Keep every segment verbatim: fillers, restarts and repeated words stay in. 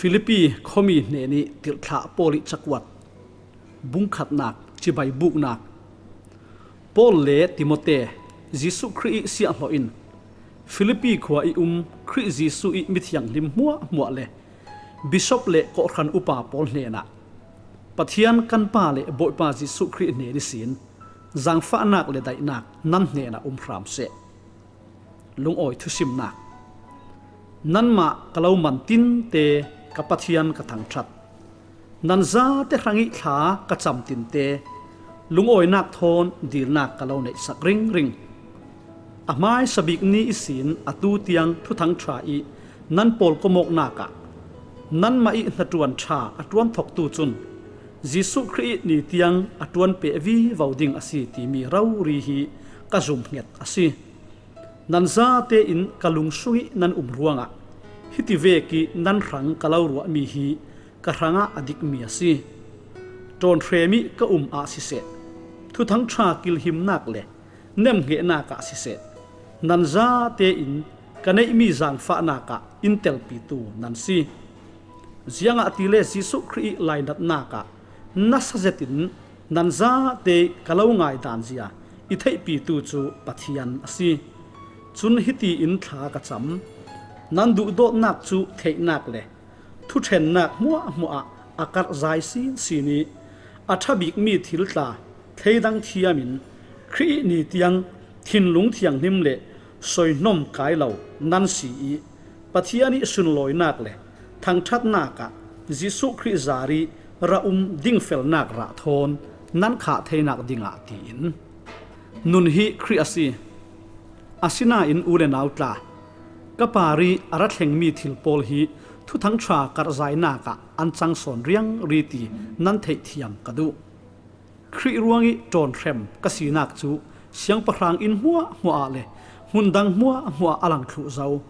Philippi khuami hnenih tirhthlah Paul ih cakuat, bungkhatnak, cibai buknak. Paul le Timote, Jesuh Khrih ih siahhlawh in Philippi khua ih um Khrih Jesuh ih mithianghlim hmuahhmuah le bishop le kawhhran upa pawl hnenah, Pathian kan Pa le Bawipa Jesuh Khrih hnen ihsin zangfahnak le daihnak nan hnenah um hram seh. Lungawi thusimnak. Nanmah ka lo man tinte ka Pathian ka thangṭhat. Nan zate hrangih thla ka cam tinte lungawinak thawn dilnak ka lo neihsak ringring. A hmaisa bik ni ihsin atu tiang Thuthang Ṭha ih nan pawlkomawknak ah nanmah ih hnaṭuan ṭha a ṭuanthawktu cun Jesuh Khrih ih ni tiang a ṭuanpeh vivo ding a si timi rori hi ka zumhnget a si. Nan zate in ka lungsung ih nan um ruangah hiti vekih nan hrang ka lo ruahmi hi ka hrangah a dikmi a si. Ṭawnhrem ih ka um ah siseh, Thuthang Ṭha kilhimnak le nemhnghehnak ah siseh, nan zate in ka neihmi zangfahnak ah in telpitu nan si. Ziangahtile Jesuh Khrih ih lainatnak ah nasa zetin nan zate ih ka lo ngaidan zia i theihpitu cu Pathian a si. Cun hiti in thla ka cam: nan duhdawtnak cu theihnak le thuṭhennak hmuahhmuah ah a karhzai sinsin ih a ṭha bikmi thil tla thleidang thiam in Khrih ih ni tiang thinlung thianghlim le soihnawm kai lo nan si ih Pathian ih sunlawinak le thangṭhatnak ah Jesuh Khrih zar ih ra um dingfelnak rah thawn nan khah theinak dingah tiin. Nun hi Khrih a si. Asinain u le nau tla, ka par ih a ra thlengmi thil pawl hi Thuthang Ṭha karhzainak ah an cang sawn riangri ti nan theihthiam ka duh. Khrih ruangih ṭawnhrem ka sinak cu siangpahrang inn hmuahhmuah ah le hmun dang hmuahhmuah ah a lang thluh zo.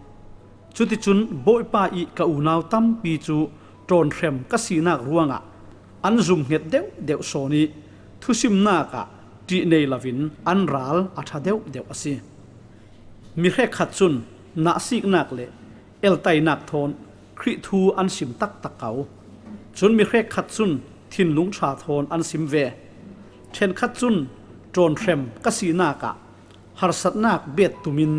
Cuticun Bawipa ih ka unau tampi cu ṭawnhrem ka sinak ruangah an zumhnget deuhdeuh sawn ih thusimnak ah ṭih nei loin an ral a ṭha deuhdeuh a si. Mi hrekkhat cun nahsiknak le eltainak thawn Khrih thu an sim taktak ko. Cun mi hrekkhat cun thinlung ṭha thawn an sim ve. Ṭhenkhat cun ṭawnhrem ka sinak ah harsatnak bet tumin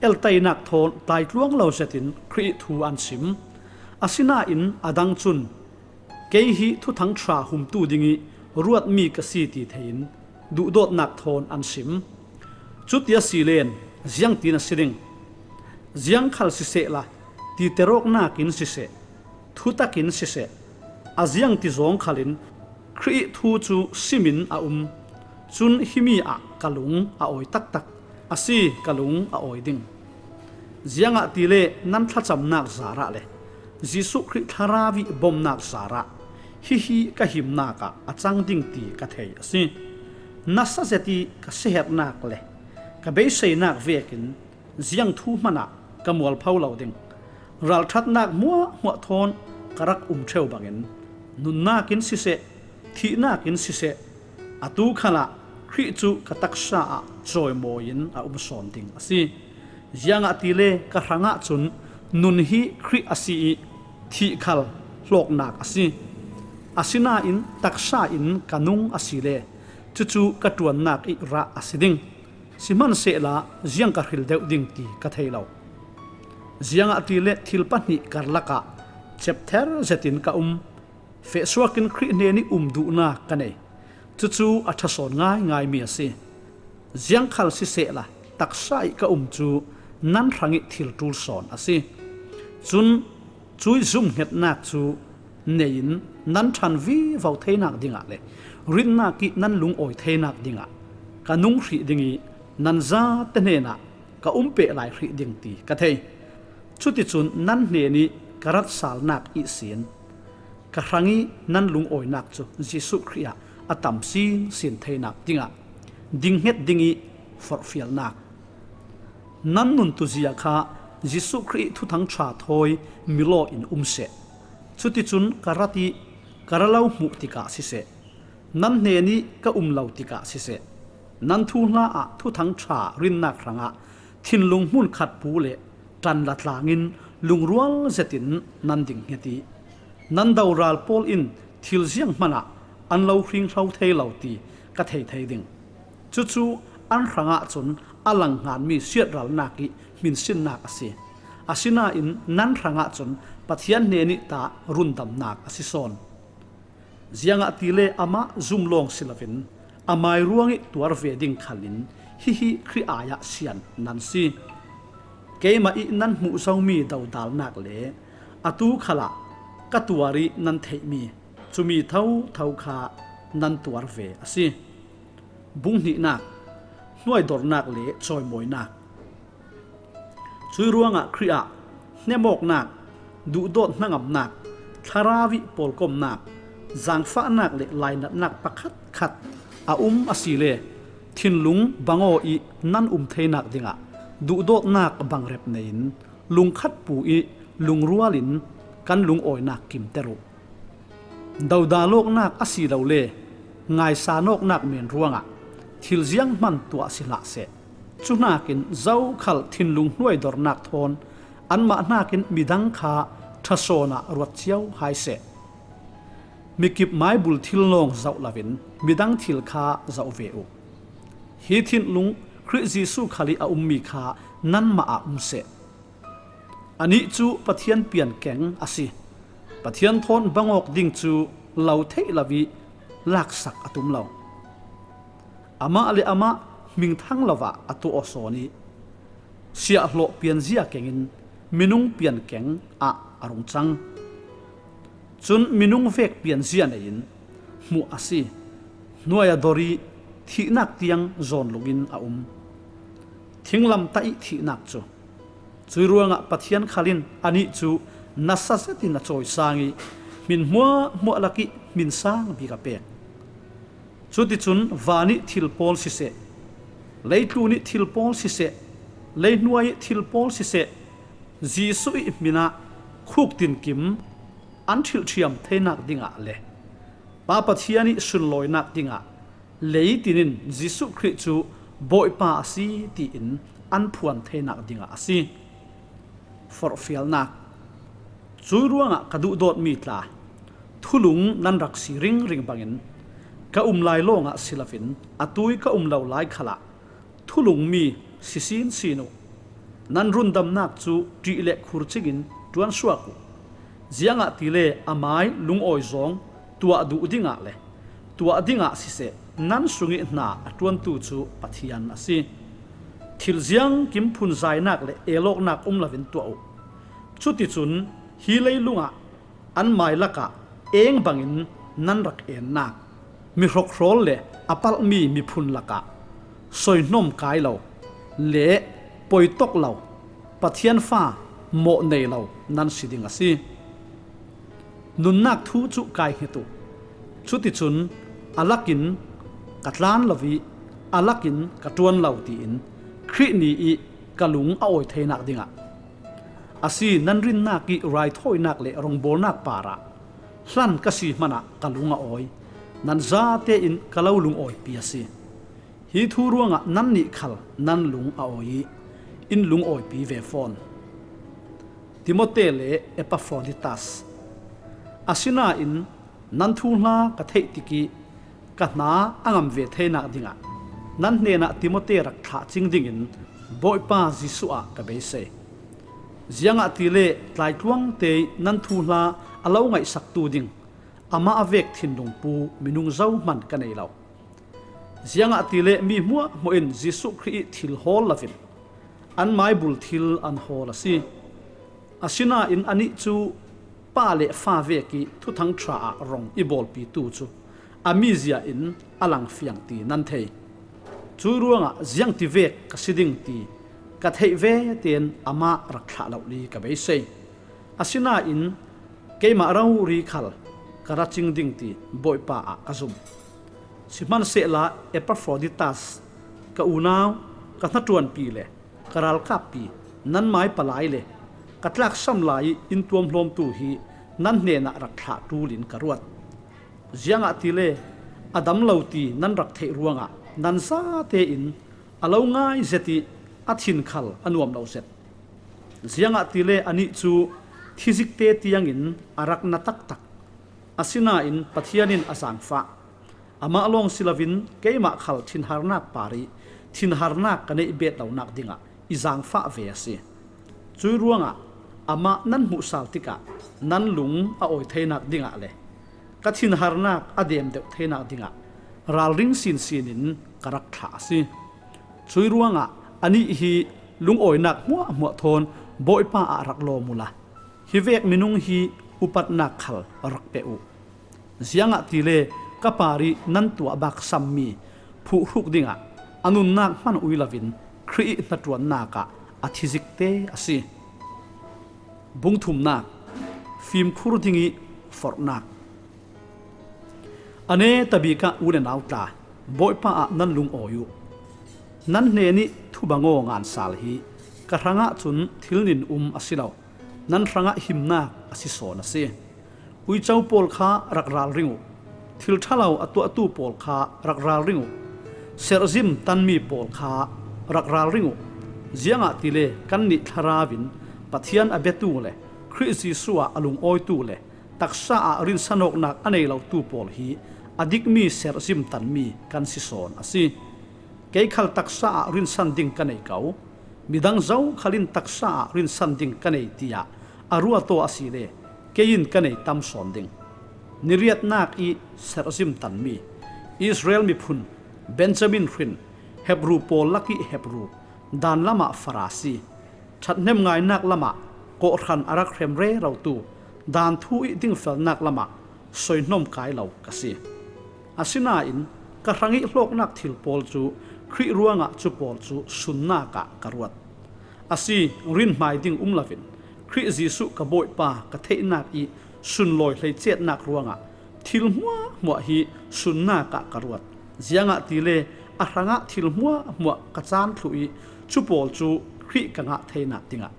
eltainak thawn tlaitluang lo zetin Khrih thu an sim. Asinain a dang cun kei hi Thuthang Ṭha humtu dingih ruatmi ka si ti theiin duhdawtnak thawn an sim. Cuti a si len ziangtin a si ding? Ziang khal sisehla, titeruk nakin siseh, thutakin siseh, a ziangti zawng khalin Khrih thu cu simin a um. Cun himi ah ka lung a awi taktak a si, ka lung a awi ding. Ziangahtile nan thlacamnak zarah le Jesuh Khrih Thlarau ih bawmnak zarah hihi ka himnak ah a cang ding ti ka thei a si. Nasa zet ih ka siaherhnak le ka beiseinak vekin ziang thu hmanah ka mualpho lo ding. Ralṭhatnak hmuahhmuah thawn ka rak um ṭheu bangin nunnak in siseh, thihnak in siseh, atu khalah Khrih cu ka taksa ah cawimawi in a um sawn ding a si. Ziangahtile ka hrangah cun nun hi Khrih a si ih thih khal hlawknak a si. Asinain taksa in ka nung a si le cucu ka ṭuannak ih rah a si ding. Sihmanhsehla ziang ka hril deuh ding ti ka thei lo. Ziangahtile thil pahnih karlak ah cepther zetin ka um. Fehsuak in Khrih hnen ih um duhnak ka nei. Cucu a ṭha sawn ngaingaimi a si. Ziang khal sisehla taksa ih ka um cu nan hrangih thil ṭul sawn a si. Cun cuih zumhngetnak cu nei in nan ṭhan vivo theinak dingah le rinnak ih nan lungawi theinak dingah ka nung hrih ding ih nan zate hnenah ka um peh lai hrih ding ti ka thei. Cuticun nan hnenih ka rat salnak ihsin ka hrangih nan lungawinak cu Jesuh Khrih ah a tam sinsin theinak dingah dinghnget ding ih forhfialnak. Nan nuntu zia kha Jesuh Khrih ih Thuthang Ṭha thawi milaw in um seh. Cuticun ka rat ih ka ra lo hmuh tikah siseh, nan hnenih ka um lo tikah siseh, nan thuhla ah Thuthang Ṭha rinnak hrangah thinlung hmunkhat pu le ṭan la tlangin lungrual zetin nan dinghnget ih Nan doral pawl in thil ziang hmanah an lo hringhlo thei lo ti ka thei thei ding. Cucu an hrangah cun a langhnganmi siatralnak ih hminsinnak a si. Asinain nan hrangah cun Pathian hnenih ta rundamnak a si sawn. Ziangahtile amah zum lawng si loin amai ruangih tuar ve ding khalin hihi Khrih ai-ah sian nan si. Keimah ih nan hmuh zomi dodalnak le atu khalah ka tuar ih nan theihmi cumi thotho kha nan tuar ve a si. Bung hnihnak, hnuaidornak le cawimawinak. Cuih ruangah Khrih ah hnemawknak, duhdawt hnangamnak, thlarau ih pawlkomnak, zaangfahnak le lainatnak pakhatkhat a um asile thinlung bangaw ih nan um theinak dingah duhdawtnak bangrep nei-in lungkhatpu ih lungrualin kan lungawinak kimter uh. Dodalawknak asilole ngaisanawknak men ruangah thil zianghman tuah si hlah seh. Cuhnakin zokhal thinlung hnuaidornak thawn anmah hnakin midang kha ṭha sawnah ruat cio hai seh. Mikip maibul thil lawng zoh loin midang thil kha zoh ve uh. Hi thinlung Khrih Jesuh khal ih a ummi kha nanmah ah um seh. Anih cu Pathian piankeng a si. Pathian thawn bangawk ding cu lo theih lo ih laksak a tum lo. Amah le amah hmingthang lo ah a tuah aw sawn ih siahhlawh pianzia kengin minung piankeng ah a rung cang. Cun minung vek pianzia nei-in hmuh a si. Hnuai a dor ih thihnak tiang zawn lungin a um. Thinglamtah ih thihnak cu. Cuih ruangah Pathian khal in anih cu nasa zetin a cawisang ih hmin hmuahhmuah lakih hmin sang bik a pek. Cuticun van ih thil pawl siseh, leitlun ih thil pawl siseh, leihnuai ih thil pawl siseh, Jesuh ih hmin ah khuktinkim an ṭhilhṭhiam theinak dingah le Pa Pathian ih sunlawinak dingah leitin in Jesuh Khrih cu Bawipa a si tiin an phuan theinak dingah a si. Forhfialnak. Cuih ruangah ka duhdawtmi tla, thulung nan rak si ringring bangin ka um lai lawngah si loin atu ih ka um lo lai khalah thulungmi si sinsin uh. Nan rundamnak cu ṭih le khur cingin ṭuansuak uh. Ziangahtile amai lungawi zawng tuah duh dingah le tuah dingah siseh, nan sungih hna a ṭuantu cu Pathian a si. Thil ziangkim phunzainak le elawknak um loin tuah uh. Cuticun hi leilungah an mai lakah eng bangin nan rak ennak, mi hrokhrawl le a palhmi miphun lakah soihnawm kai lo le poitok lo, Pathian fa mawh nei lo nan si ding a si. Nunnak thu cu kai hnget uh. Cuticun a lakin ka tlan lo ih a lakin ka ṭuan lo tiin Khrih ni ih ka lung a awi theinak dingah a si. Nan rinnak ih raithawinak le rongbawlnak parah hlan ka si hmanah ka lung a awi. Nan zate in ka lo lungawipi a si. Hi thu ruangah nannih khal nan lung a awi ih in lungawipi ve fawn. Timote le Epafroditas. Asinain nan thuhla ka theih tikih ka hna a ngam ve theinak dingah nan hnenah Timote rak thlah cing dingin Bawipa Jesuh ah ka beisei. Ziangahtile tlaitluangte ih nan thuhla a lo ngaihsaktu ding amah a vek thinlung pu minung zohman ka nei lo. Ziangahtile mi hmuahhmuah in Jesuh Khrih ih thil hawl loin an maibul thil an hawl a si. Asinain anih cu pa le fa vek ih Thuthang ṭha ah rong i bawlpitu cu a mizia in a langfiang ti nan thei. Cuih ruangah ziangtivek ka si ding ti ka theih vete in amah rak thlah lohli ka beisei. Asinain keimah rori khal ka ra cing ding ti Bawipa ah ka zum. Sihmanhsehla Epafroditas, ka unau, ka hnaṭuanpi le ka ralkappi, nan mai palai le ka tlaksam lai ih in tuamhlawmtu hi nan hnenah rak thlah ṭul in ka ruat. Ziangahtile a dam lo ti nan rak theih ruangah nan zate in a lo ngai zet ih a thin khal a nuam lo zet. Ziangahtile anih cu Thizikte tiangin a rak na taktak, asinain Pathian in a zaangfah. Amah lawng si loin keimah khal thinharnak parih thinharnak ka neih bet lonak dingah i zaangfah ve a si. Cuih ruangah amah nan hmuhsal tikah nan lung a awi theinak dingah le ka thinharnak a dem deuh theinak dingah ralring sinsin in ka rak thlah a si. Cuih ruangah anih hi lungawinak hmuahhmuah thawn Bawipa ah rak lawm uhla, hivek minung hi upatnak khal rak pe uh. Ziangahtile ka parih nan tuah bak sammi phuhruk dingah a nunnak hman ui loin Khrih ih hnaṭuannak ah a thizikte a si. Bung thumnak, fimkhur ding ih forhnak. A netabik ah u le nau tla, Bawipa ah nan lungawi uh. Nan hnenih thubangaw ngansal hi. Ka hrangah cun thil nin um a si lo, nan hrangah himnak a si sawn a si. Uico pawl kha rak ralring uh. Thil ṭhalo a tuahtu pawl kha rak ralring uh. Serhzim tanmi pawl kha rak ralring uh. Ziangahtile kannih thlarau in Pathian a biatu le Khrih Jesuh ah a lungawitu le taksa ah rinsanawknak a nei lotu pawl hi a dikmi serhzim tanmi kan si sawn a si. Kei khal taksa ah rinsan ding ka nei ko, midang zokhal in taksa ah rinsan ding ka nei, tiah a ruat aw a si le kei in ka nei tam sawn ding. Ni riatnak ih serhzim tanmi, Israel miphun, Benjamin hrin, Hebru pawl lak ih Hebru, dan lamah Farasi, ṭhathnem ngainak lamah kawhhran a rak hrem rerotu, dan thu ih dingfelnak lamah soihnawm kai lo ka si. Asinain ka hrang ih hlawknak thil pawl cu Khrih ruangah cu pawl cu sunnak ah ka ruat. A si, rinhmai ding um loin Khrih Jesuh ka Bawipa ka theihnak ih sunlawi hleicetnak ruangah thil hmuahhmuah hi sunnak ah ka ruat. Ziangahtile a hrangah thil hmuahhmuah ka caan thluh ih cu pawl cu Khrih ka ngah theinak dingah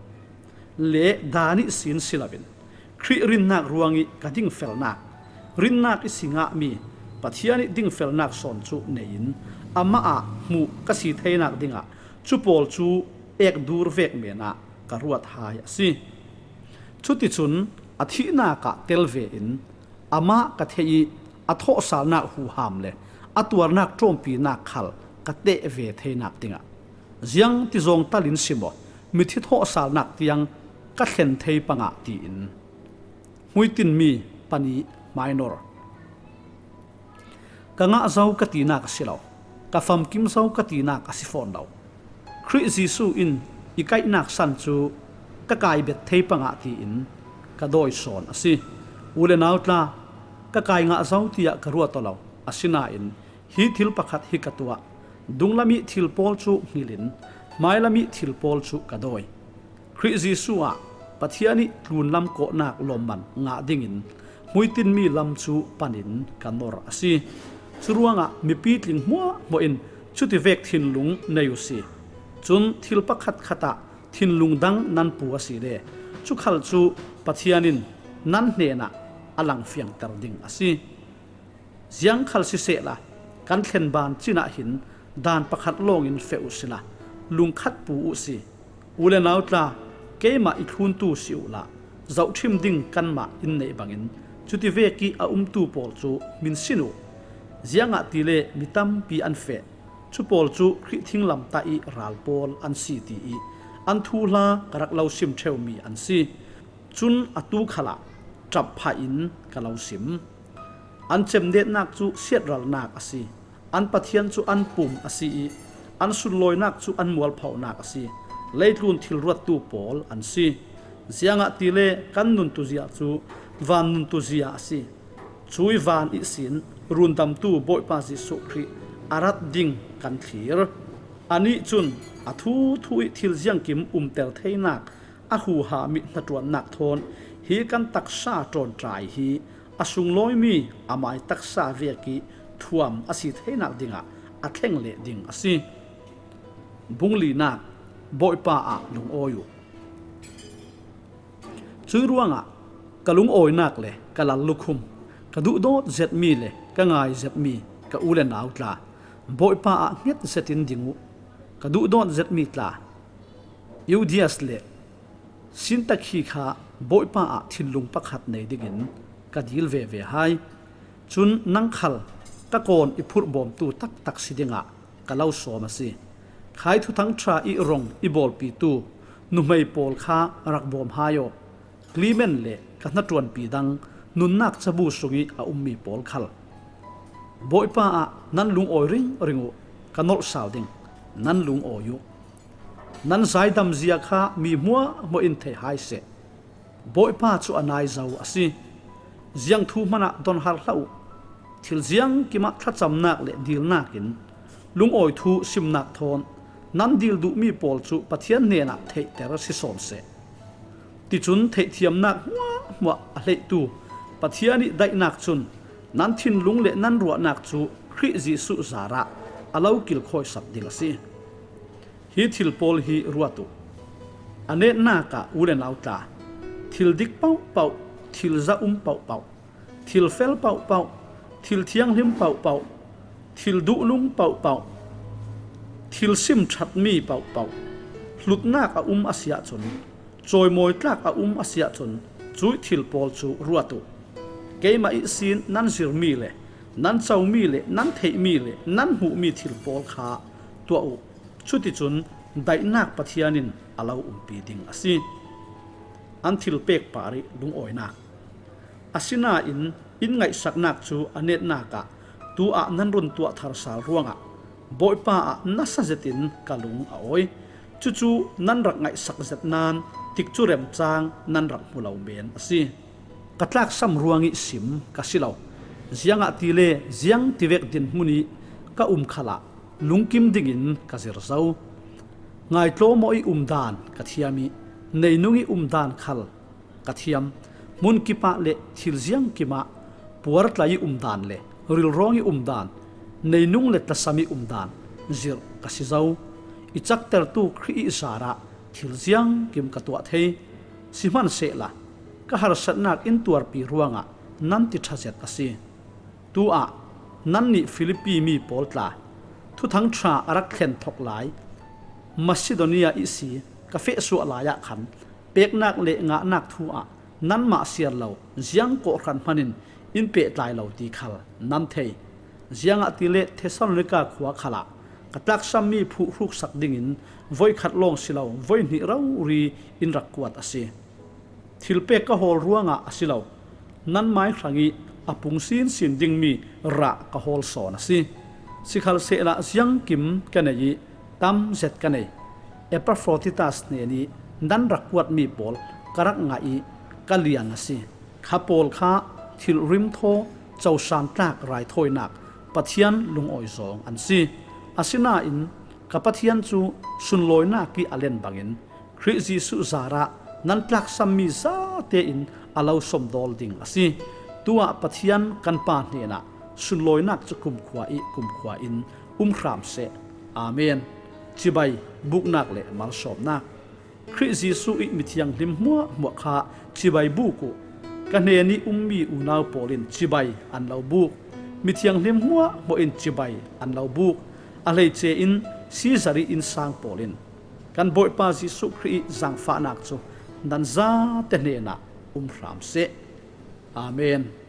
le dan ihsin si loin Khrih rinnak ruangih ka dingfelnak, rinnak ihsi ngahmi Pathian ih dingfelnak sawn cu nei-in amah ah hmuh ka si theinak dingah cu pawl cu ekdur vek menah ka ruat hai a si. Cuticun a thihnak ah tel ve in amah ka theih ih a thawhsalnak huham le a tuarnak ṭawmpinak khal ka teh ve theinak dingah. Ziang ti zawngtal in si maw, mithi thawhsalnak tiang ka thlen thei pangah tiin. Hmuitinmi pani minor. Ka ngah zo ka tinak a si lo, ka famkim zo ka tinak a si fawn lo. Khrih Jesuh in i kaihnak san cu ka kai bet thei pangah tiin ka dawi sawn a si. U le nau tla, ka kai ngah zo tiah ka ruat aw lo, asinain hi thil pakhat hi ka tuah. Dunglam ih thil pawl cu hngilin, hmailam ih thil pawl cu ka dawi. Khrih Jesuh ah Pathian ih tlunlam kawhnak lawmman ngah dingin hmuitinmi lam cu panin ka nor a si. Curuangah mipi tling hmuahhmuah in cutivek thinlung nei uh si. Cun thil pakhatkhat ah thinlung dang nan pu a si le cu khal cu Pathian in nan hnenah a langfiangter ding a si. Ziangkhal sisehla, kan thlenban cinah hin dan pakhat lawngin feh uhsila, lungkhat pu uhsi. U le nau tla, keimah i thluntu si uhla, zohṭhim ding kanmah in neih bangin cutivek ih a umtu pawl cu hminsin uh. Ziangahtile mi tampi an feh. Cu pawl cu Khrih thinglamtah ih ral pawl an si tiih an thuhla ka rak lo sim ṭheumi an si. Cun atu khalah ṭap phah in ka lo sim. An cemdetnak cu siatralnak a si. An Pathian cu an pum a si ih an sunlawinak cu an mualphonak a si. Leitlun thilruattu pawl an si. Ziangahtile kan nuntuzia cu van nuntuzia a si. Cuih van ihsin rundamtu Bawipa Jesuh Khrih a rat ding kan thlir. Anih cun a thuthu ih thil ziangkim umter theinak a huham ih hnaṭuannak thawn hi kan taksa ṭawnṭai hi a sunglawimi amai taksa vek ih thuam a si theinak dingah a thleng leh ding a si. Bung linak, Bawipa ah lungawi uh. Cuih ruangah ka lungawinak le ka lallukhum, ka duhdawt zetmi le ka ngai zetmi ka u le nau tla, Bawipa ah hnget zetin ding uh. Ka duhdawt zetmi tla, Euodias le Sintak hi kha Bawipa ah thinlung pakhat nei dingin ka dil veve hai. Cun nang khal ka kawn i phurh bawmtu taktak si dingah ka lo sawm a si. Khai Thuthang Ṭha i rong i bawlpitu nuhmei pawl kha rak bawm hai aw. Clement le ka hnaṭuanpi dang nunnak cabu sungih a ummi pawl khal, Bawipa ah nan lungawi ringring uh, ka nolh sau ding, nan lungawi uh. Nan zaidam zia kha mi hmuahhmuah in thei hai seh. Bawipa cu a nai zo a si. Ziang thu hmanah donhar hlah uh. Thil ziangkim ah thlacamnak le dilnak in lungawi thu simnak thawn nan dil duhmi pawl cu Pathian hnenah theihter si sawn seh. Ticun theihthiamnak hmuahhmuah a hleihtu Pathian ih daihnak cun nan thinlung le nan ruahnak cu Khrih Jesuh zarah a lo kilkhawisak ding a si. Hi thil pawl hi ruat uh. A netnak ah u le nau tla, thil dik paohpaoh, thil za um paohpaoh, thil fel paohpaoh, thil thianghlim paohpaoh, thil duhlung paohpaoh, thil sim ṭhatmi paohpaoh, hlutnak a um a si ahcun, cawimawi tlak a um a si ahcun, cuih thil pawl cu ruat uh. Keimah ihsin nan zirmi le nan comi le nan theihmi le nan hmuhmi thil pawl kha tuah uh. Cuticun daihnak Pathian in a lo umpi ding a si. An thil pek par ih lungawinak. Asinain in ngaihsaknak cu a netnak ah tu ah nan run tuah thar sal ruangah Bawipa ah nasa zetin ka lung a awi. Cucu nan rak ngaihsak zet nain tikcu remcang nan rak hmu lo men a si. Ka tlaksam ruangih sim ka si lo. Ziangahtile ziang tivek dinhmun ih ka um khalah lungkim dingin ka zir zo. Ngaitlawm aw ih umdan ka thiam ih neinung ih umdan khal ka thiam. Hmunkip ah le thil ziangkim ah puartlai ih umdan le rilrawng ih umdan, neinung le tlasam ih umdan zirh ka si zo. I caktertu Khrih ih zarah thil ziangkim ka tuah thei. Sihmanhsehla ka harsatnak in tuarpi ruangah nan ti ṭha zet a si. Tu ah nannih Filipi mi pawl tla, Thuthang Ṭha a rak thlen thok lai Masidonia ihsi ka fehsuah lai ah khan peknak le ngahnak thu ah nanmah siar lo ziang kawhhran hmanin in pehtlai lo ti khal nan thei. Ziangahtile Thesalonika khua khalah ka tlaksammi phuhhruksak dingin voikhat lawng si lo voihnih rori in rak kuat a si. Thilpek ka hawl ruangah a si lo, nanmai hrangih a pung sinsin dingmi rah ka hawl sawn a si. Sikhalsehla ziangkim ka nei ih tam zet ka nei. Epafroditas hnenih nan rak kuatmi pawl ka rak ngaih ih ka lian a si. Kha pawl kha thilrim thaw, cosan tlak raithawinak, Pathian lungawi zawng an si. Asinain ka Pathian cu sunlawinak ih a len bangin Khrih Jesuh zarah nan tlaksammi zate in a lo somdawl ding a si. Tu ah Pathian kan Pa hnenah sunlawinak cu kumkhua ih kumkhua in um hram seh. Amen. Cibai, buknak le malsawmnak. Khrih Jesuh ih mithianghlim hmuahhmuah kha cibai buk uh. Ka hnenih ummi unau pawl in cibai an lo buk. Mithianghlim hmuahhmuah in cibai an lo buk. A hleice in Caesar ih innsang pawl in kan Bawipa Jesuh Khrih ih zaangfahnak cu nan zate hnenah um hram seh. Amen.